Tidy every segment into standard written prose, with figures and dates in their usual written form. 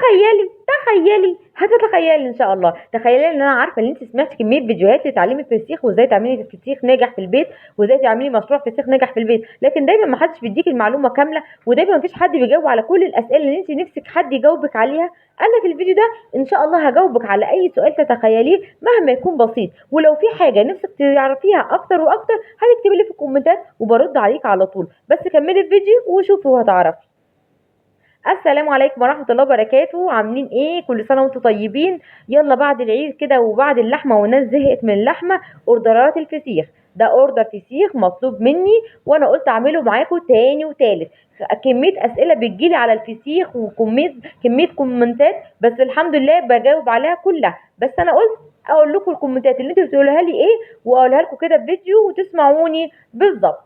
تخيلي تخيلي هتتخيلي ان شاء الله. تخيلي ان انا عارفه ان انت سمعتي كمية فيديوهات لتعليم الفسيخ وازاي تعملي فسيخ ناجح في البيت وازاي تعملي مشروع فسيخ ناجح في البيت، لكن دايما ما حدش بيديك المعلومة كاملة، ودايما ما فيش حد بيجاوب على كل الاسئلة اللي انت نفسك حد يجاوبك عليها. انا في الفيديو ده ان شاء الله هجاوبك على اي سؤال تتخيليه مهما يكون بسيط، ولو في حاجة نفسك تعرفيها اكتر واكتر هتكتبي لي في الكومنتات وبرد عليك على طول. بس كملي الفيديو وشوفي وهتعرفي. السلام عليكم ورحمة الله وبركاته. عاملين ايه؟ كل سنة وانتم طيبين. يلا بعد العيد كده وبعد اللحمة والناس زهقت من اللحمة، اوردرات الفسيخ ده order فسيخ مطلوب مني وانا قلت اعمله معاكم تاني وتالت. كمية اسئلة بتجيلي على الفسيخ وكمية كومنتات، بس الحمد لله بجاوب عليها كلها. بس انا قلت اقول لكم الكومنتات اللي انتوا بتقولوها لي ايه واقولها لكم كده في فيديو وتسمعوني بالظبط.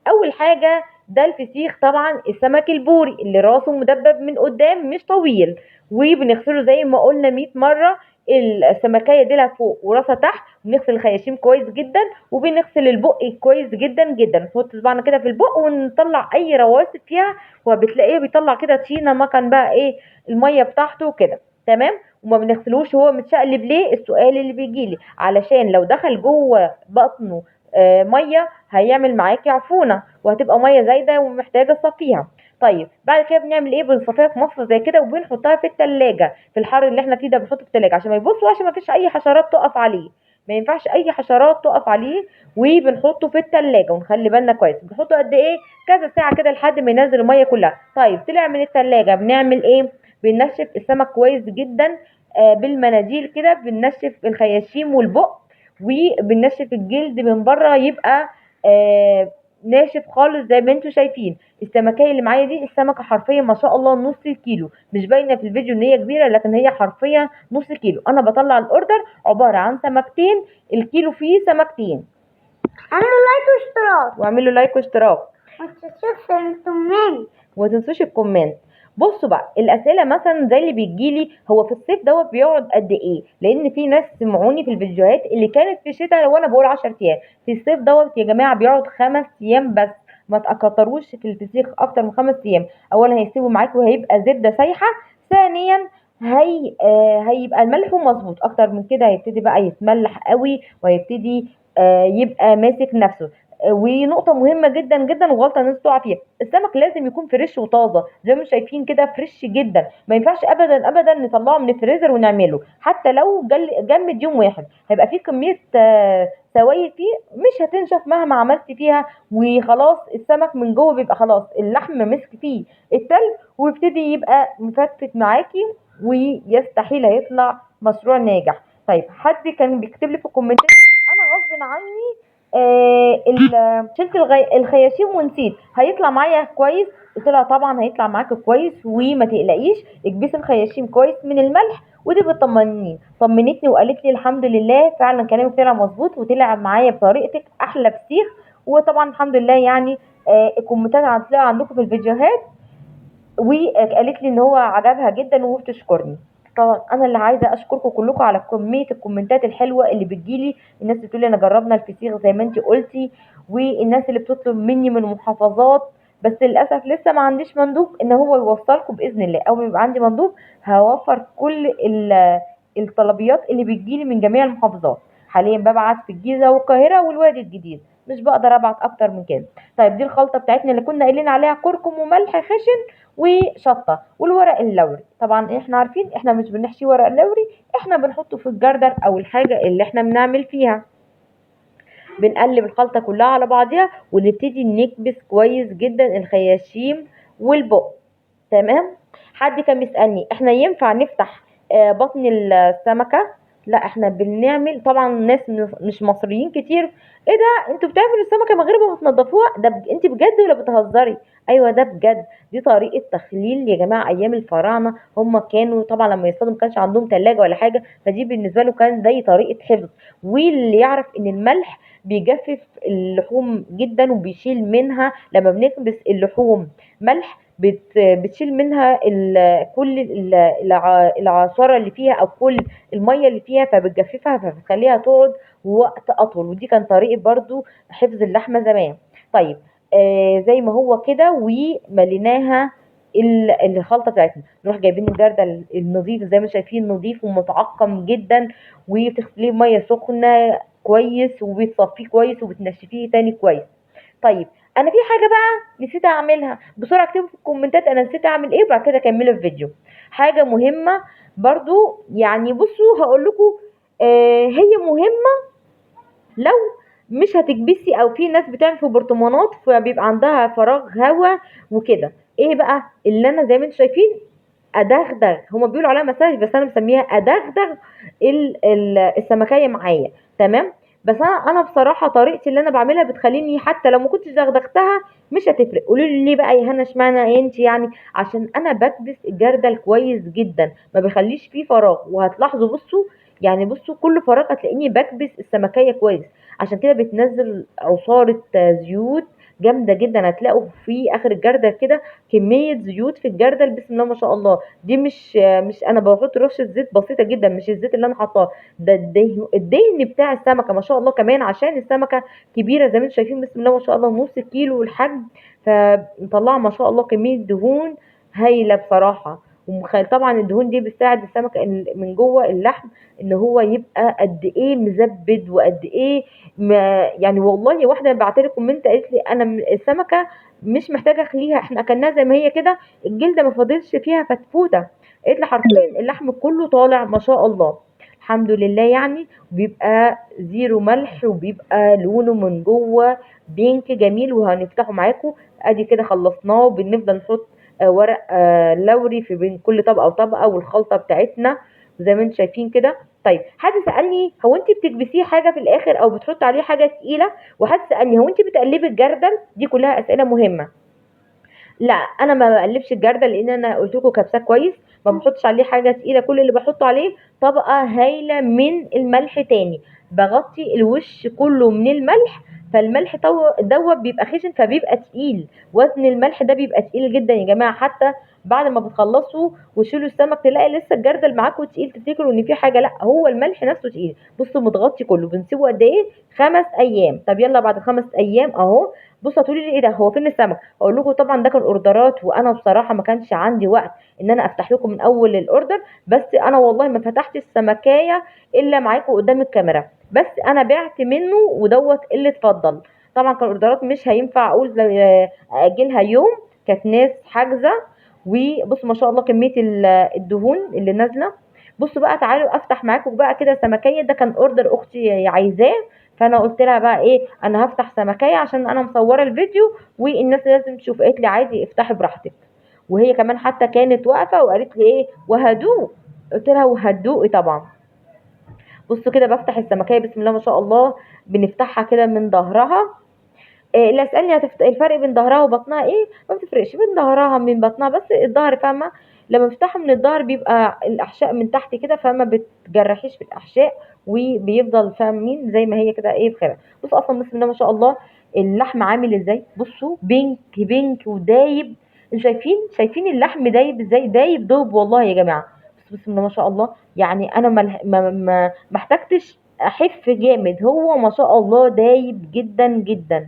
اول حاجة ده الفسيخ طبعا السمك البوري اللي راسه مدبب من قدام مش طويل، وبنغسله زي ما قلنا 100 مرة. السمكيه ديلها فوق وراسها تحت، وبنغسل الخياشيم كويس جدا، وبنغسل البق كويس جدا جدا. نحط صباعنا كده في البق ونطلع اي رواسب فيها، وبتلاقيه بيطلع كده طينه مكان بقى ايه المية بتاعته كده، تمام. وما بنغسلوش وهو متشقلب. ليه؟ السؤال اللي بيجيلي، علشان لو دخل جوه بطنه مية هيعمل معاكي عفونه وهتبقى مية زايدة ومحتاجة تصفيها. طيب بعد كده بنعمل ايه؟ بنصفيها في مصفى زي كده وبنحطها في التلاجة. في الحر اللي احنا فيه ده بنحطه في التلاجة عشان ما يبص وعشان ما فيش اي حشرات تقف عليه، ما ينفعش اي حشرات تقف عليه. وبنحطه في التلاجة ونخلي بالنا كويس. بنحطه قد ايه؟ كذا ساعة كده لحد ما ينزل المية كلها. طيب طلع من التلاجة بنعمل ايه؟ بننشف السمك كويس جدا بالمناديل كده، بننشف الخياشيم والبق، وبننشف الجلد من بره يبقى ناشف خالص زي ما انتم شايفين. السمكيه اللي معايا دي السمكة حرفيا ما شاء الله نص كيلو، مش باينة في الفيديو ان هي كبيرة لكن هي حرفيا نص كيلو. انا بطلع ال order عبارة عن سمكتين، الكيلو فيه سمكتين. اعملوا like واشتراك، واعملوا like واشتراك، وما تنسوش ال comment، وما تنسوش ال comment. بصوا بقى الاسئلة مثلا زي اللي بيجيلي، هو في الصيف دوت بيقعد قد ايه؟ لان في ناس سمعوني في الفيديوهات اللي كانت في الشتاء وانا بقول 10 ايام، في الصيف دوت يا جماعة بيقعد 5 ايام بس، ما تكتروش في الفسيخ اكتر من 5 ايام. اولا هيسيبوا معاك وهيبقى زبدة سايحه، ثانيا هي هيبقى الملح مظبوط، اكتر من كده هيبتدي بقى يتملح قوي وهيبتدي يبقى ماسك نفسه. ونقطة مهمة جدا جدا وغلطة الناس تقع فيها، السمك لازم يكون fresh وطازة زي ما شايفين كده، fresh جدا، ما ينفعش ابدا ابدا نطلعه من الفريزر ونعمله، حتى لو جمد يوم واحد هيبقى فيه كمية سوائل فيه مش هتنشف مهما عملت فيها، وخلاص السمك من جوه بيبقى خلاص اللحم مسك فيه التلج ويبتدي يبقى مفتفت معاكي، ويستحيل هيطلع مشروع ناجح. طيب حد كان بيكتب لي في الكومنتات انا غصب عني شلت الخياشيم ونسيت، هيطلع معايا كويس؟ قلت لها طبعا هيطلع معاك كويس وما تقلقيش، اكبسي الخياشيم كويس من الملح. ودي بتطمني، طمنتني وقالت لي الحمد لله فعلا كلامك طلع مظبوط وطلع معايا بطريقتك احلى فسيخ. وطبعا الحمد لله يعني الكومنتات هتلاقيها عندكم في الفيديوهات، وقالت لي ان هو عجبها جدا وبتشكرني. طبعا انا اللي عايزه اشكركم كلكم على كمية الكومنتات الحلوة اللي بتجيلي، الناس اللي بتقولي انا جربنا الفسيخ زي ما انت قلتي، والناس اللي بتطلب مني من محافظات، بس للاسف لسه ما عنديش مندوب ان هو يوصلكم باذن الله. اول ما يبقى عندي مندوب هوفر كل الطلبيات اللي بتجيلي من جميع المحافظات. حاليا ببعت في الجيزة والقاهره والوادي الجديد، مش بقدر ابعت اكتر من كده. طيب دي الخلطة بتاعتنا اللي كنا قايلين عليها، كركم وملح خشن وشطه والورق اللوري. طبعا احنا عارفين احنا مش بنحشي ورق اللوري، احنا بنحطه في الجردل او الحاجة اللي احنا بنعمل فيها. بنقلب الخلطة كلها على بعضيها ونبتدي نكبس كويس جدا الخياشيم والبق، تمام. حد كان بيسالني احنا ينفع نفتح بطن السمكة؟ لا احنا بنعمل طبعا ناس مش مصريين كتير، ايه ده انتوا بتعملوا السمكة من غير ما بتنضفوها؟ ده انت بجد ولا بتهزري؟ ايوه ده بجد، دي طريقه تخليل يا جماعة. ايام الفراعنة هم كانوا طبعا لما يصطادوا ما كانش عندهم ثلاجه ولا حاجة، فدي بالنسبة له كان زي طريقه حفظ. واللي يعرف ان الملح بيجفف اللحوم جدا وبيشيل منها، لما بنكبس اللحوم ملح بتشيل منها كل العصاره اللي فيها او كل المية اللي فيها، فبتجففها فبتخليها تقعد وقت اطول. ودي كان طريقه برضو حفظ اللحمة زمان. طيب زي ما هو كده ومليناها الخلطة بتاعتنا. نروح جايبين الجردل النظيف زي ما شايفين، نظيف ومتعقم جدا، وتغسليه بميه سخنة كويس، وبتصفيه كويس، وبتنشفيه تاني كويس. طيب انا في حاجة بقى نسيت اعملها، بسرعة اكتبوا في الكومنتات انا نسيت اعمل ايه، وبعد كده اكملوا الفيديو. حاجة مهمة برضو يعني، بصوا هقول لكم، هي مهمة لو مش هتكبسي، او في ناس بتعمل في برطمانات فبيبقى عندها فراغ هوا وكده. ايه بقى اللي انا زي ما انتم شايفين ادغدغ، هما بيقولوا عليها مساج بس انا مسميها ادغدغ السمكيه معايا، تمام. بس انا بصراحة طريقتي اللي انا بعملها بتخليني حتى لو ما كنتش دغدغتها مش هتفرق. قولوا لي ليه بقى يا هنا، اشمعنى انت يعني؟ عشان انا بكبس الجردل كويس جدا، ما بخليش فيه فراغ. وهتلاحظوا بصوا يعني، بصوا كل فراغ هتلاقيني بكبس السمكيه كويس، عشان كده بتنزل عصارة زيوت جامدة جدا. هتلاقوا في اخر الجردل كده كمية زيوت في الجردل بسم الله ما شاء الله. دي مش انا بحط رشه زيت بسيطة جدا، مش الزيت اللي انا حطاه ده، الدهن بتاع السمكة ما شاء الله. كمان عشان السمكة كبيرة زي ما انتم شايفين بسم الله ما شاء الله، نص كيلو الحجم، فمطلعه ما شاء الله كمية دهون هايلة بصراحة. طبعا الدهون دي بتساعد السمكة من جوه اللحم ان هو يبقى قد ايه مزبد وقد ايه ما يعني. والله واحدة بعت لي comment قالت لي انا السمكة مش محتاجه اخليها، احنا اكلناها زي ما هي كده، الجلدة ما فاضلش فيها فتفوته. قالت لي حرفيا اللحم كله طالع ما شاء الله الحمد لله يعني، بيبقى zero ملح وبيبقى لونه من جوه pink جميل. وهنفتحه معاكم ادي كده خلصناه. بنفضل نحط ورق لوري في بين كل طبقه وطبقه والخلطه بتاعتنا زي ما انتم شايفين كده. طيب حد سالني هو انت بتكبسيه حاجة في الاخر او بتحط عليه حاجة تقيلة، وحد سالني هو انت بتقلبي الجردل؟ دي كلها اسئلة مهمة. لا انا ما بقلبش الجردل لان انا قلت لكم كبساه كويس، ما بحطش عليه حاجة تقيلة، كل اللي بحطه عليه طبقه هايلة من الملح تاني، بغطي الوش كله من الملح. فالملح دوت بيبقى خشن فبيبقى تقيل، وزن الملح ده بيبقى تقيل جدا يا جماعة. حتى بعد ما بتخلصوا وتشيلوا السمك تلاقي لسه الجردل معاكم تقيل، تفتكروا ان في حاجة، لا هو الملح نفسه تقيل. بصوا متغطي كله، بنسيبه قد ايه؟ 5 ايام. طب يلا بعد 5 ايام اهو. بصوا هتقولوا لي ايه ده، هو فين السمك؟ اقول لكم طبعا ده كان اوردرات، وانا بصراحة ما كانش عندي وقت ان انا افتح لكم من اول ال order، بس انا والله ما فتحت السمكايه الا معاكم قدام الكاميرا، بس انا بعت منه ودوت اللي اتفضل. طبعا كان اوردرات مش هينفع اقول اجلها يوم، كانت ناس حاجزه. وبصوا ما شاء الله كمية الدهون اللي نازله. بصوا بقى تعالوا افتح معاكم بقى كده سمكيه، ده كان order اختي عايزاه، فانا قلت لها بقى ايه، انا هفتح سمكيه عشان انا مصوره الفيديو والناس لازم تشوف. قالت لي عادي افتحي براحتك، وهي كمان حتى كانت واقفة وقالت لي ايه وهدوء، قلت لها وهدوء طبعا. بصوا كده بفتح السمكيه بسم الله ما شاء الله، بنفتحها كده من ظهرها. اللي اسالني الفرق بين ظهرها وبطنها ايه، ما بتفرقش بين ظهرها من بطنها، بس الظهر فاهمه لما بفتحها من الظهر بيبقى الاحشاء من تحت كده، فما بتجرحيش في الاحشاء وبيفضل فاهمين زي ما هي كده ايه بخير. بصوا اصلا بسم الله ما شاء الله اللحم عامل ازاي، بصوا pink pink ودايب، انتوا شايفين اللحم دايب ازاي، دايب دوب والله يا جماعة. بس بسم الله ما شاء الله، يعني انا ما احتجتش احف جامد، هو ما شاء الله دايب جدا جدا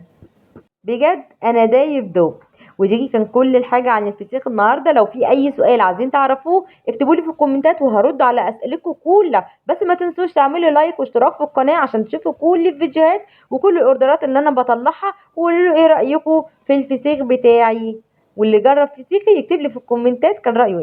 بجد، انا دايب دوب. ودي كان كل الحاجة عن الفسيخ النهارده. لو في اي سؤال عايزين تعرفوه اكتبوا لي في الكومنتات وهرد على اسئلتكم كلها. بس ما تنسوش تعملوا like واشتراك في القناة عشان تشوفوا كل الفيديوهات وكل الاوردرات اللي انا بطلعها. وقولوا لي ايه رايكم في الفسيخ بتاعي، واللي جرب فسيخي يكتب لي في الكومنتات كان رايه ايه.